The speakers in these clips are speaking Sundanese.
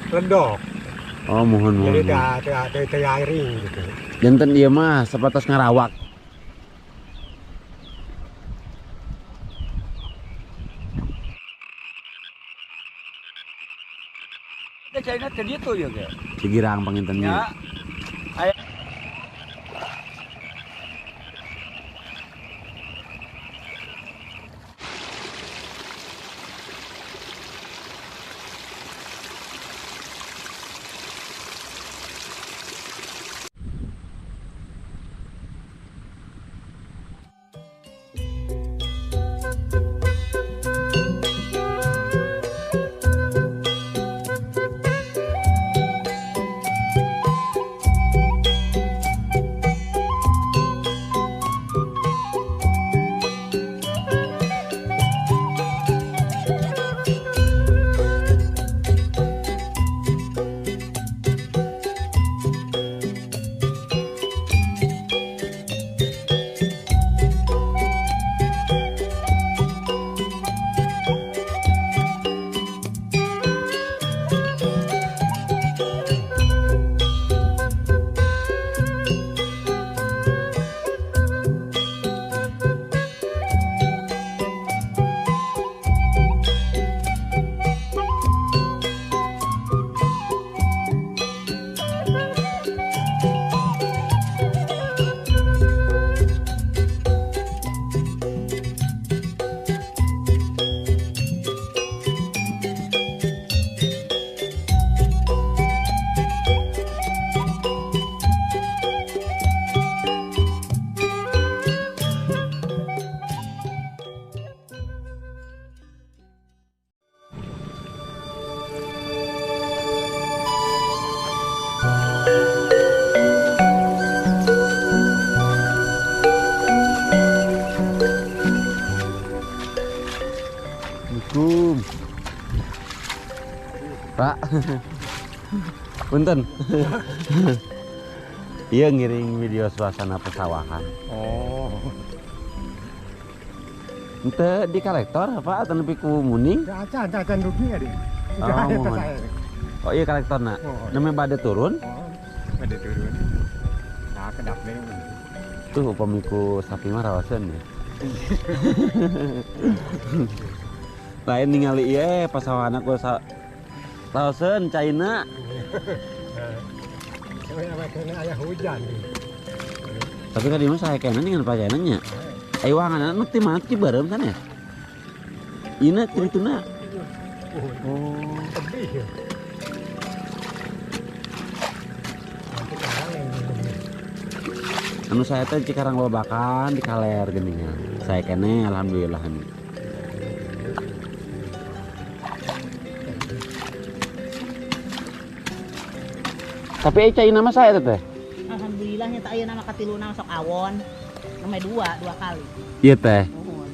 Ledok. Oh, muhun muhun. Jadi teu airing gitu. Janten ieu mah sapatos ngarawak. Teh caina teh ditu ieu ge. Cigirang pangintennya. Ya. Assalamualaikum. Pak. Punten. Iya ngiring video suasana pesawahan. Oh. Ente di kolektor apa atau nepi ku muning? Acan rugi ya dia. Oh, oh iya kolektor nak. Oh, namanya bade turun? Oh, bade turun. Nah, kedap nih. Tuh upami ku sapi mah rawaseun ya. Lain ningali ieu pasawahan ku rawaseun caina. Aya hujan. Tapi kan di mah saya kena dengan pacaina nya. Ayo wangan nu ti mana Ciberem sana ya? Ina cerituna. Oh. Anu saya teh Cikarang Babakan di kaler geuningan. Saya kene alhamdulillah ini. Tapi caina mah saya teh. Alhamdulillah nya teh ayeuna mah katiluna sok awon. Namanya dua kali. Iya teh. Nuhun.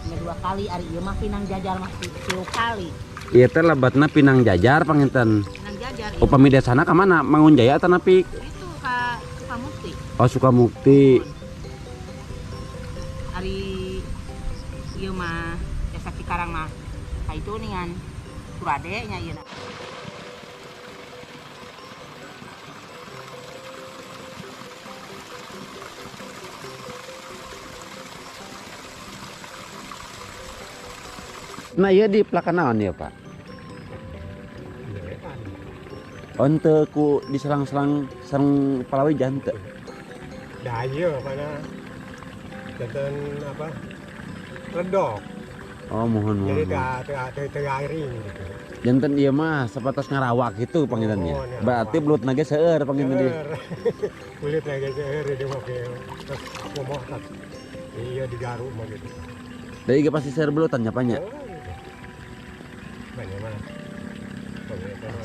Namanya dua kali ari ieu mah pinang jajar mah 3 kali. Iya teh lebatna pinang jajar panginten. Pinang jajar. Iya. Upami desana ka mana? Mangunjaya atanapi? Itu ka Sukamukti. Oh Sukamukti. Ari ieu mah desa Cikarang mah ka itu ningan Surade nya ieu. Nah iya di pelakan naon ya Pak? Onte ku diselang-selang serang palawija henteu. Dah iya pada janten apa? Ledok. Oh muhun muhun. Jadi teu airing gitu. Janten ieu mah sapatos ngarawak gitu pangintennya. Oh, berarti belut nage seueur panginten dieu. Belut nage seueur di mah terus kumoh iya digaruk mah gitu. Dari ge pasti seueur belutan nya Pak nya.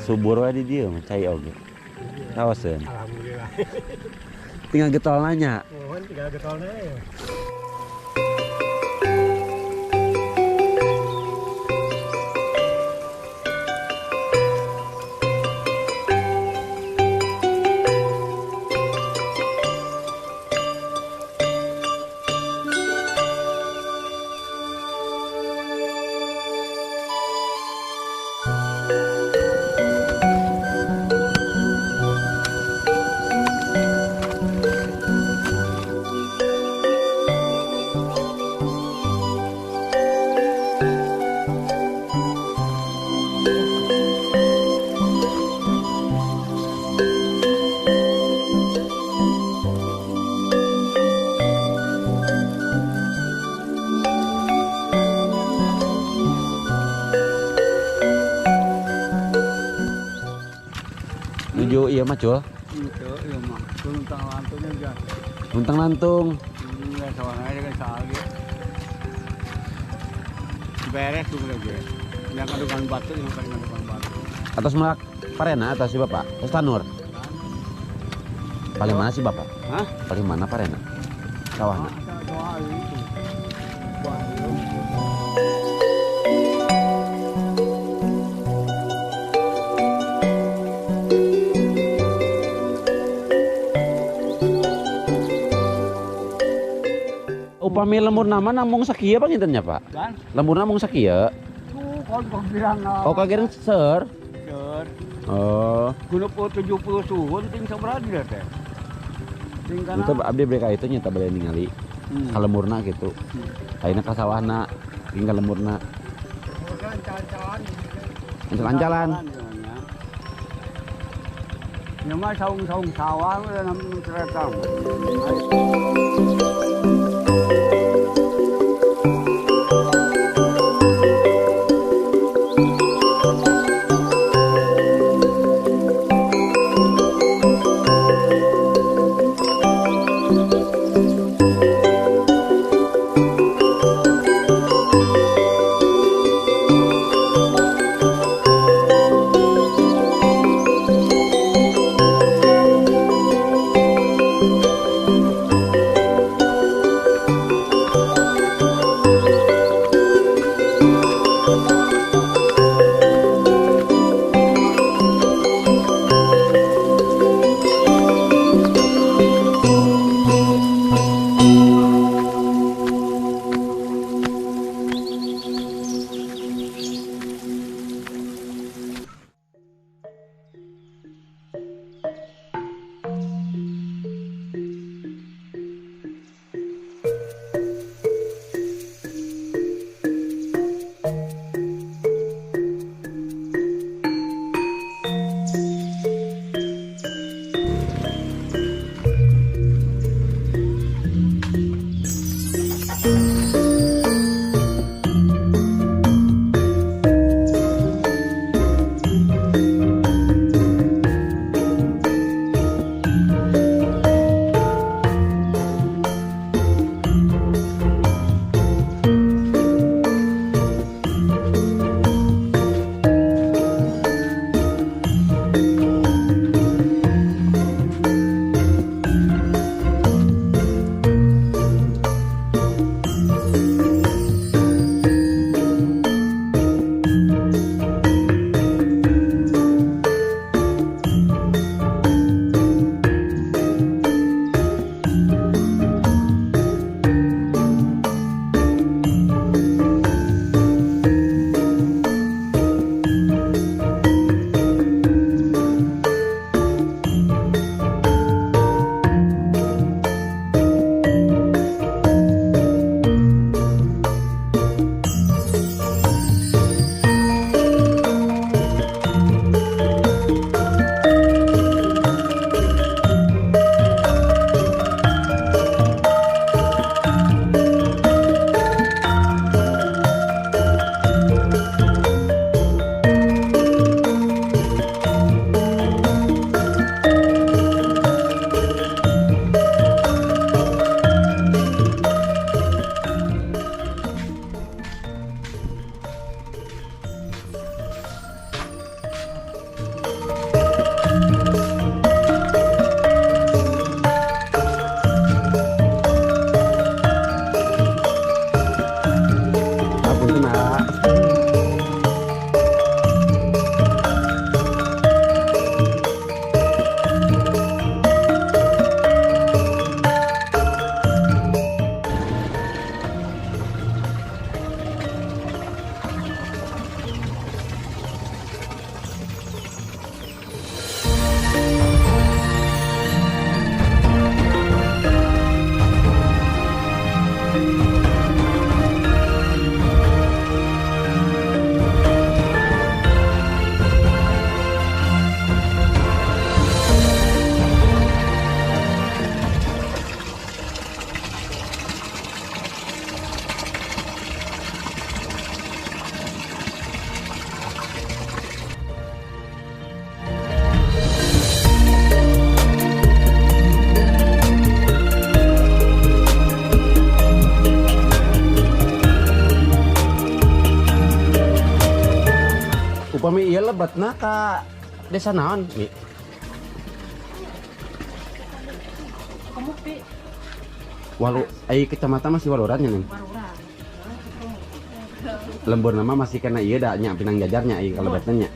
Subur wae di dieu mah cai oge. Rawaseun. Alhamdulillah. Tinggal getol nanya. Mohon tinggal getol nanya. Nuju ieu mah cul. Henteu ieu mah. Luntang lantungnya juga. Luntang lantung. Enggak sawangan aja kan salah ge. Beres tuh ge. Yang ngadukan batu, yang paling ngadukan batu. Atas melak parena atas si Bapak. Atas tanur. Paling mana sih Bapak? Hah? Paling mana parena? Sawahna. Sawah itu. Upami lembur nama namung sakieu panginten nya, Pak? Kan? Lembur namung sakieu. Tuh, kon bilang. Oh, kagiran seur. Seur. Oh. 70 suhun ting sabaraha dia teh? Ting kana. Itu abdi mereka itu nyata bade ningali. Ka lemurna gitu. Ayeuna ka sawahna, ting ka lemurna. Ancal-ancalan. Ya mah saung-saung sawah udah namung kereta. Upami ieu lebetna ka desa naon, Mi? Sukamukti. Walu ai kecamatan masih Waluran nya, Neng. Waluran. Lembur nama masih kena ieu da nya Pinang Jajarnya ieu kalebetna nya.